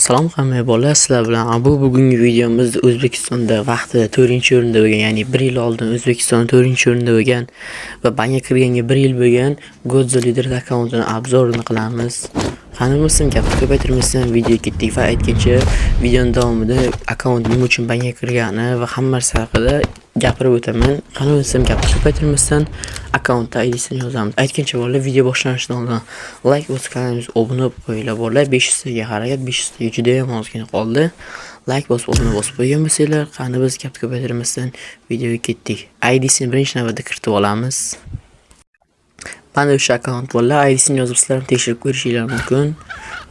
Salom hammaga bolalar, sizlar bilan Abu. Bugungi videomizda O'zbekistonda vaqtida 4-o'rinda bo'lgan, ya'ni 1 yil oldin O'zbekistonda 4-o'rinda bo'lgan va banga kirganga 1 yil bo'lgan Godzo Leader akkauntini обзор ini qilamiz. Qani bo'lsam, gapni ko'paytirmasdan videoga ketdik va aytgancha, videoni davomida akkaunt nima uchun banga kirgani va hamma narsa haqida gapirib o'taman. Qani bo'lsam, gapni ko'paytirmasdan akkauntda IDsini yozamiz. Aytgancha bolalar, video boshlanishidan oldin like bosib, kanalimizga obuna bo'lib qo'yinglar bolalar. 500 taga harakat, 500 taga juda ham ozgina qoldi. Like bosib, obuna bosib qo'ygan bo'lsanglar, qani biz gapni ko'paytirmasdan videoga ketdik. IDsini birinchi navbatda kiritib olamiz. Mana o'sha akkaunt bolalar, IDsini yozib sizlar ham tekshirib ko'rishinglar mumkin.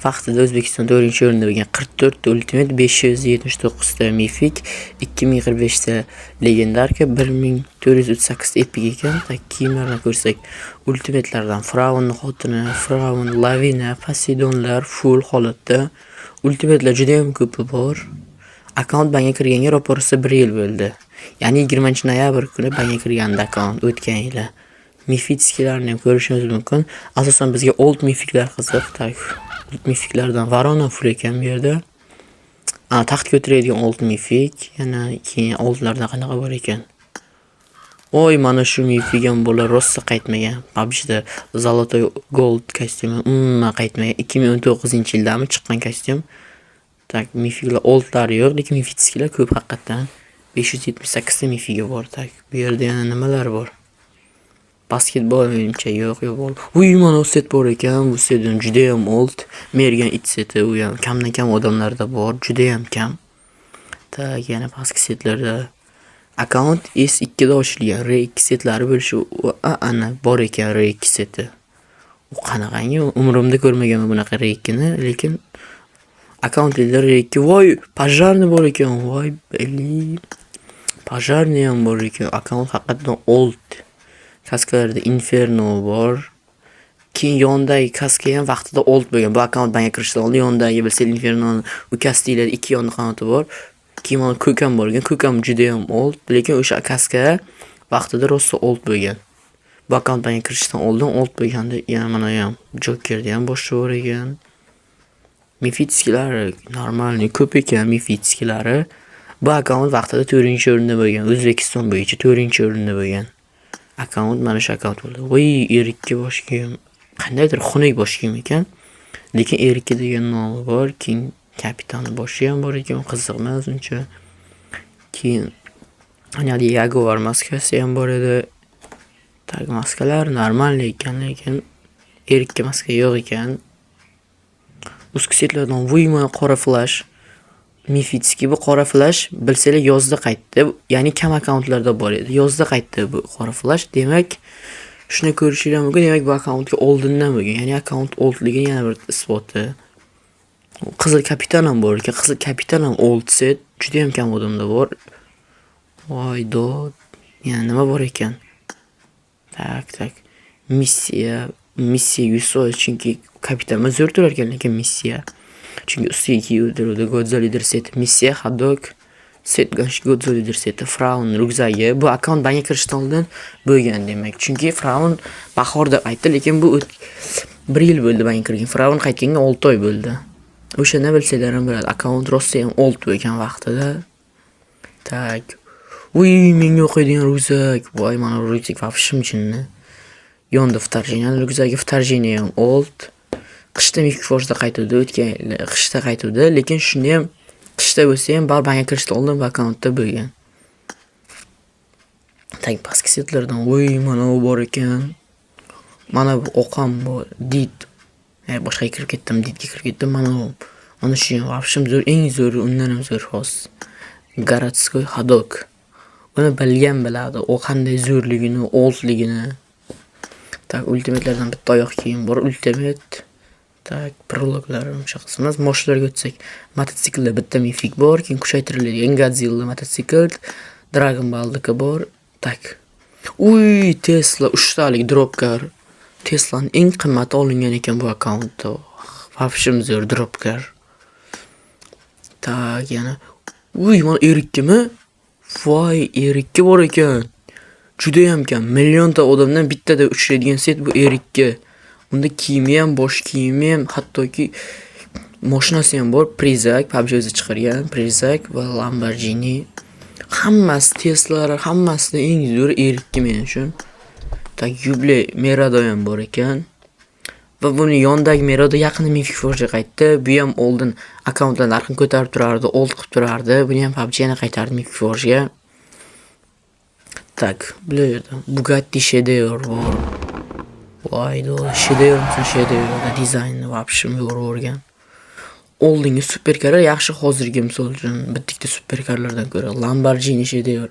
Vaqtida O'zbekiston 4-o'rinda bo'lgan, 44 ta ultimate, 579 ta мифик, 2045 ta легендарка, 1438 ta epic ekan. Так, kiyimlarni ko'rsak, ultimatelardan Fir'avnning xotini, Fir'avn, Lavina, Poseidonlar full holatda. Ultimatelar juda ham ko'pi bor. Akkaunt banga kirganga roppa-rosa 1 yil bo'ldi. Ya'ni 20-noyabr kuni banga kirgandi akkaunt o'tgan yili. Мифический larni ham ko'rishimiz mumkin. Asosan bizga old мифик lar qiziq. Так, old мифик lardan Varona full ekan bu yerda. A, taxtga o'tiradigan old мифик. Yana keyin oldlardan qanaqa bor ekan? Oy, mana shu мифик ham bular rosa qaytmagan. PUBG'da Золотой Gold kostyumi umuman qaytmagan. 2019-yildami chiqqan kostyum. Так, мифик lar oldlari yo'q, lekin мифический lar ko'p haqiqatdan. 578 ta мифик i bor. Так, bu yerda yana nimalar bor? Basketbol menimcha yo'q, yo'q bor. Uy, mana bu set bor ekan. Bu set ham juda ham old. Mergan it seti, u ham kamdan kam odamlarda bor, juda ham kam. Так, yana pastki setlarda akkaunt S2 da ochilgan. R2 setlari bo'lishi, ana bor ekan R2 seti. U qanaqangi, umrimda ko'rmaganman bunaqa R2 ni, lekin akkauntida R2, voy, пожарный bor ekan, voy, блин. Пожарный ham bor ekan. Akkaunt haqiqatdan old. Kaskalarda Inferno bor. Keyin yonidagi kaska ham vaqtida old bo'lgan. Bu akkaunt banga kirishdan oldin yonidagi bilsangiz Infernoni ukasi deyiladi, ikki yonida qanoti bor. Keyin mana ko'k ham bor ekan. Ko'k ham juda ham old, lekin o'sha kaska vaqtida rosa old bo'lgan. Bu akkaunt banga kirishdan oldin old bo'lganda, yana mana ham Jokerda ham boshi bor ekan. Мифический lari нормальный ko'p ekan мифический lari. Bu akkaunt vaqtida 4-o'rinda bo'lgan. O'zbekiston bo'yicha 4-o'rinda bo'lgan. Akkaunt mana shu akkaunt bo'ldi. Voy, R2 bosh kiyim. Qandaydir xunuk bosh kiyim ekan. Lekin R2 degan nomi bor. Keyin kapitan boshi ham bor ekan, qiziq emas uncha. Keyin ana Jaguar maskasi ham bor edi. Так, maskalar нормальный ekan, lekin R2 maska yo'q ekan. Ustki setlardan, voy, mana qora flash. Мифический bu qora flash, bilsanglar, yozda qaytdi. Ya'ni kam akkauntlarda bor edi. Yozda qaytdi bu qora flash. Demak, shuni ko'rishinglar mumkin. Demak, bu akkauntga oldindan bo'lgan. Ya'ni akkaunt oldligi yana bir isboti. Qizil kapitan ham bor ekan. Qizil kapitan ham old set. Juda ham kam odamda bor. Voy dod. Yana nima bor ekan? Так, так. Missiya, missiya 100%, chunki kapitan zo'r turar ekan, lekin missiya. Chunki ustiga kiyib o'tiruvdi Godzo Leader set, missiya, Haddock set, Godzo Leader seti, Fraun ryukzagi. Bu akkaunt banga kirishdan oldin bo'lgan demak. Chunki Fraun bahorda qaytdi, lekin bu 1 yil bo'ldi banga kirgan. Fraun qaytganga 6 oy bo'ldi. O'shanda bilsanglar ham bo'ladi. Akkaunt rosa ham old bo'lgan vaqtida. Так. Uy, menga o'qiydigan ryukzak. Voy, mana bu ryukzak вообще jinni. Yonida вторжение ryukzagi, вторжение ham old. Qishda Mythic Force'da qaytuvdi, o'tgan yil qishda qaytuvdi, lekin shunda ham qishda bo'lsa ham baribir banga kirishdan oldin bu akkauntda bo'lgan. Так, pastki setlardan, voy, mana bu bor ekan. Mana bu oq ham bor. Did. Boshqaga kirib ketdim, Didga kirib ketdim. Mana bu. Mana shu ham вообще zo'r, eng zo'ri, undan ham zo'r hozir. Городской ходок. Uni bilgan biladi, u qanday zo'rligini, oldligini. Так, ultimatelardan bitta oyoq kiyim bor, ultimate. Так, prologlar uncha qiziq emas. Moshlarga o'tsak, mototsiklda bitta мифик bor, keyin kuchaytiriladigan Godzilla mototsikl, Dragon Ball'niki bor. Так. Uy, Tesla uchtalik dropkar. Tesla'ning eng qimmati olingan ekan bu akkauntda. Вообще zo'r dropkar. Так, yana. Uy, mana R2mi? Voy, R2 bor ekan. Judayam kam. Millionta odamdan bittada uchraydigan set bu R2. Unda kiyimi ham, bosh kiyimi ham, hattoki Mashinasi ham bor, Prizak, PUBG o'zi chiqargan Prizak va Lamborghini. Hammasi Teslalar, hammasidan eng zo'ri R2 men uchun. Так, Yuble Merado ham bor ekan. Va buni yonidagi Merado yaqinda Mythic Forge'ga qaytdi. Bu ham oldin akkauntlar narxini ko'tarib turardi, old qilib turardi. Buni ham PUBG yana qaytardi Mythic Forge'ga. Так, bu yerda Bugatti Shedevr bor. Voy, shedevr, shedevr, dizaynni вообще yorib. Oldingi superkarlar yaxshi hozirgi, misol uchun, bitta superkarlardan ko'ra Lamborghini shedevr.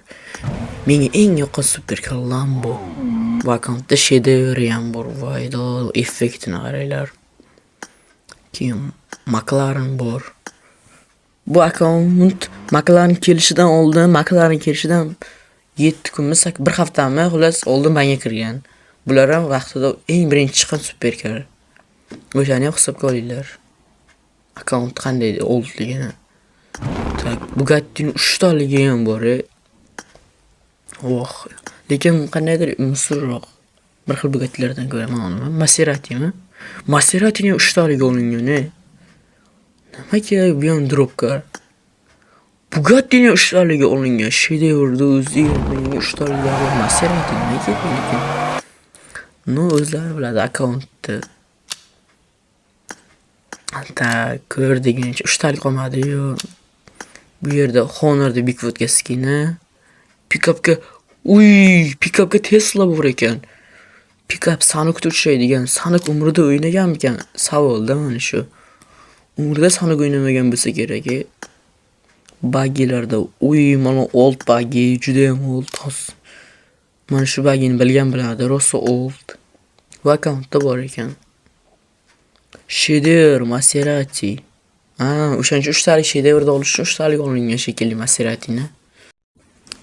Menga eng yoqqan superkar Lambo. Bu akkauntda shedevri ham bor. Voy, effektini qaranglar. Keyin McLaren bor. Bu akkaunt McLaren kelishidan oldin, McLaren kelishidan 7 kunmi, bir haftami, xullas, oldin banga kirgan. Bular ham vaqtida eng birinchi chiqqan superkar. O'shani ham hisobga olinglar. Akkaunt qanday oldligini. Так, Bugattining 3 taligi ham bor. Oh, lekin qandaydir musulroq. Bir xil Bugattilardan ko'ra mana nima? Maseratimi? Maseratining 3 taligi olingan, e. Nima kerak, bu ham dropkar. Bugattining 3 taligi olingan. Shedevrni o'zi 3 taligi Maserati nima kerak lekin? Ну, o'zlari biladi akkauntni. Так, ko'r deguncha 3 talik qolmadi-yu. Bu yerda Honor'da Bigfootga skini. Pikapga, uy, pikapga Tesla bor ekan. Pikap Sanukda uchraydigan. Sanuk umrida o'ynaganmikan? Savolda mana shu. Umrida Sanuk o'ynamagan bo'lsa kerak. E. Baggilarda, uy, mana old baggi, judayam old. Hozir mana shu baggini bilgan biladi, rosa old. Bu akkauntda bor ekan. Shedevr Maserati. Ha, o'shaning uchun 3 talik shedevrni olish uchun 3 talik olingan shekilli Maseratini.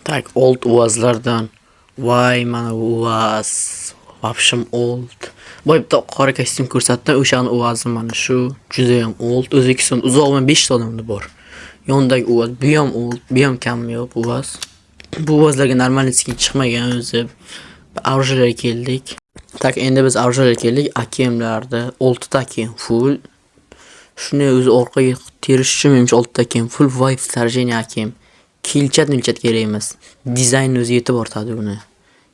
Так, old UAZlardan. Voy, mana bu UAZ. Вообще old. Boya bitta qora kostyum ko'rsatdim, o'shani UAZi mana shu, judayam old. O'zbekistonda uzog'i 5 ta odamda bor. Yonidagi UAZ, bu ham old, bu ham kam yo'q UAZ. Bu UAZlarga нормальный skin chiqmagan o'zi. Оружие larga keldik. Так, endi biz оружие larga keldik. AKMlarda 6 ta AKM full. Shuni o'zi orqaga terish uchun menimcha 6 ta AKM full. Voy, вторжение AKM. Kilchat milchat kerak emas. Dizayn o'zi yetib ortadi uni.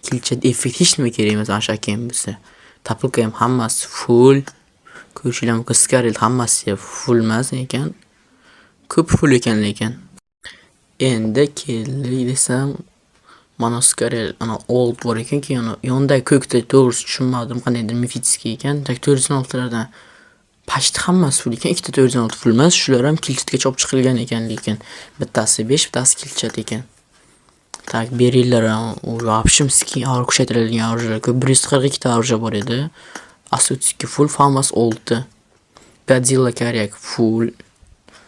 Kilchat, effekt, hech nima kerak emas mana shu AKM bo'lsa. Topilka ham hammasi full. Ko'rishinglar mumkin, Scarlet hammasi full emas ekan. Ko'p full ekan lekin. Endi keldik desam, mana Scarlet ana old bor ekan, keyin ana yonidagi ko'kda to'g'risi tushunmadim, qandaydir мифический ekan. Так, 416lardan почти hammasi full ekan. Ikkita 416 full emas. Shular ham kilchatgacha olib chiqilgan ekan lekin. Bittasi 5, bittasi kilchat ekan. Так, Beriller ham вообще skin kuchaytirilgan оружие lar ko'p. 142 ta оружие bor edi. AS-32 full, FAMAS 6. Godzilla Karyak full.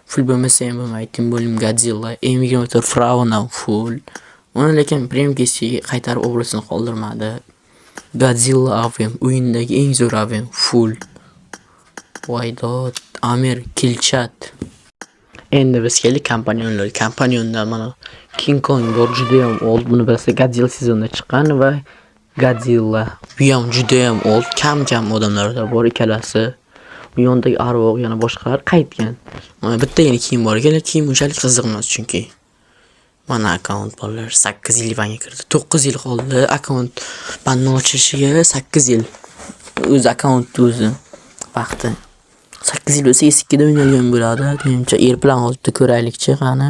Full bo'lmasa ham bo'lmaydi. Тем более Godzilla. M24 Fraun ham full. Uni lekin premium kesiga qaytarib obrazini qoldirmadi. Godzilla AWM, o'yindagi eng zo'r AWM, full. Voy dod, Amir Kilchat. Endi biz keldik kompanyonlar. Kompanyonda mana King Kong bor, judayam old. Buni bilasizlar, Godzilla sezonida chiqqan va Godzilla. Bu ham judayam old. Kam-kam odamlarda bor ikkalasi. Bu yondagi arvoh, yana boshqalar qaytgan. Mana bittagina kiyim bor ekan, lekin kiyim unchalik qiziq emas chunki. Mana akkaunt, bolalar, 8 yil banga kirdi. 9 yil qoldi akkaunt banni ochilishiga, 8 yil. O'zi akkaunt o'zi vaqti. 8 yil bo'lsa, S2 da o'ynalgan bo'ladi. Menimcha, er bilan hozir ko'raylikchi, qani.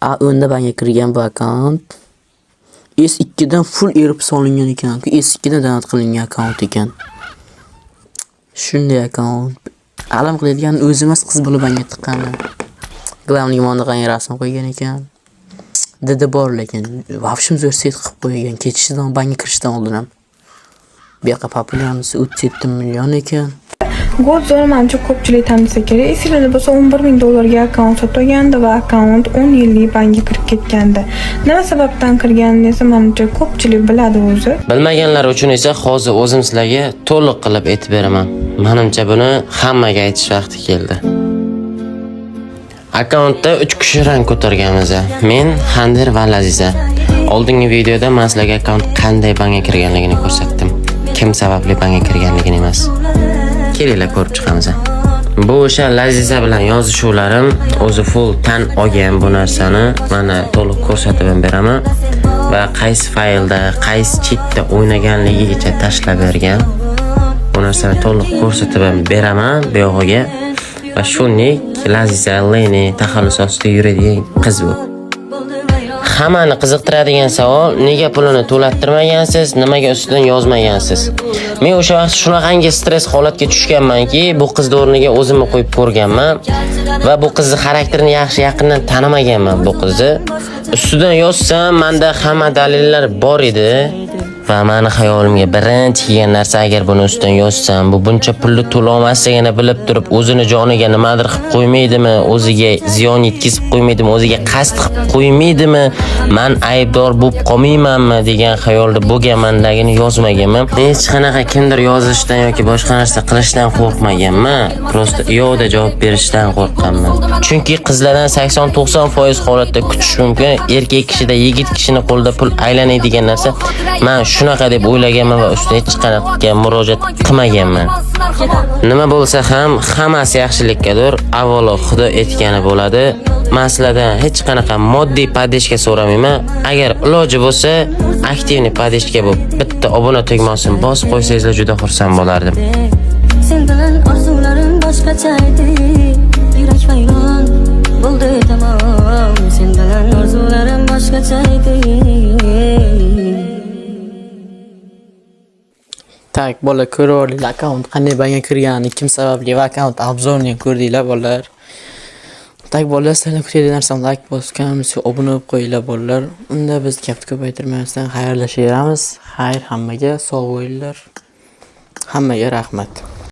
A o'nda banga kirgan bu akkaunt. S2 dan full erib solingan ekan. S2 dan donat qilingan akkaunt ekan. Shunday akkaunt. Alam qiladigan o'zi emas, qiz bola banga tiqqani. Главный mana rasm qo'ygan ekan. Didi bor lekin вообще zo'r set qilib qo'ygan ketishidan, banga kirishdan oldin ham. Bu yoqqa популярность 37 million ekan. Godzilla manimcha ko'pchilik tanisa kerak. Esinglarda bo'lsa, 11 ming dollarga akkaunt sotib olgandi va akkaunt 10 yillik banga kirib ketgandi. Nima sababdan kirganini esa manimcha ko'pchilik biladi o'zi. Bilmaganlar uchun esa hozir o'zim sizlarga to'liq qilib aytib beraman. Manimcha, buni hammaga aytish vaqti keldi. Akkauntda 3 kishi rang ko'targanmiz. Men, Xandir va Laziza. Oldingi videoda men sizlarga akkaunt qanday banga kirganligini ko'rsatdim. Kim sababli banga kirganligini emas. Kelinglar, ko'rib chiqamiz. Bu o'sha Laziza bilan yozishuvlarim, o'zi full tan olgan bu narsani, mana to'liq ko'rsatib ham beraman va qaysi faylda, qaysi chetda o'ynaganligigacha tashlab bergan. Bu narsani to'liq ko'rsatib ham beraman bu yog'iga. Va shu nik Laziza Leni taxallus ostida yuradigan qiz bu. Hammani qiziqtiradigan savol: nega pulini to'lattirmagansiz, nimaga ustidan yozmagansiz? Men o'sha vaqt shunaqangi stress holatga tushganmanki, bu qizni o'rniga o'zimni qo'yib ko'rganman va bu qizni xarakterini yaxshi yaqindan tanimaganman bu qizni. Ustidan yozsam, menda hamma dalillar bor edi. Va mani xayolimga birinchi kelgan narsa, agar buni ustidan yozsam, bu buncha pulni to'lolmasligini bilib turib, o'zini joniga nimadir qilib qo'ymaydimi, o'ziga ziyon yetkazib qo'ymaydimi, o'ziga qasd qilib qo'ymaydimi, man aybdor bo'lib qolmaymanmi degan xayolda bo'lganmandagini yozmaganman. Hech qanaqa kimdir yozishdan yoki boshqa narsa qilishdan qo'rqmaganman. Просто yo'qda javob berishdan qo'rqqanman. Chunki qizlardan 80-90% holatda kutish mumkin. Erkak kishida, yigit kishini qo'lida pul aylanadigan narsa, man shunaqa deb o'ylaganman va ustidan hech qanaqa murojaat qilmaganman. Nima bo'lsa ham hammasi yaxshilikkadir. Avvalo Xudo aytgani bo'ladi. Man sizlardan hech qanaqa moddiy поддержка so'ramayman. Agar iloji bo'lsa, активный поддержка bo'lib, bitta obuna tugmasini bosib qo'ysangizlar juda xursand bo'lardim. Sen bilan orzularim boshqacha edi. Yurak vayron bo'ldi tamom. Sen bilan orzularim boshqacha edi. Так, bolalar, ko'rib olinglar akkaunt qanday banga kirganini, kim sababli va akkaunt обзор ini ham ko'rdinglar, bolalar. Так, bolalar, sizlardan kutadigan narsam like bosib, kanalimizga obuna bo'lib qo'yinglar, bolalar. Unda biz gapni ko'paytirmasdan xayrlashaveramiz. Xayr hammaga, sog' bo'linglar. Hammaga rahmat.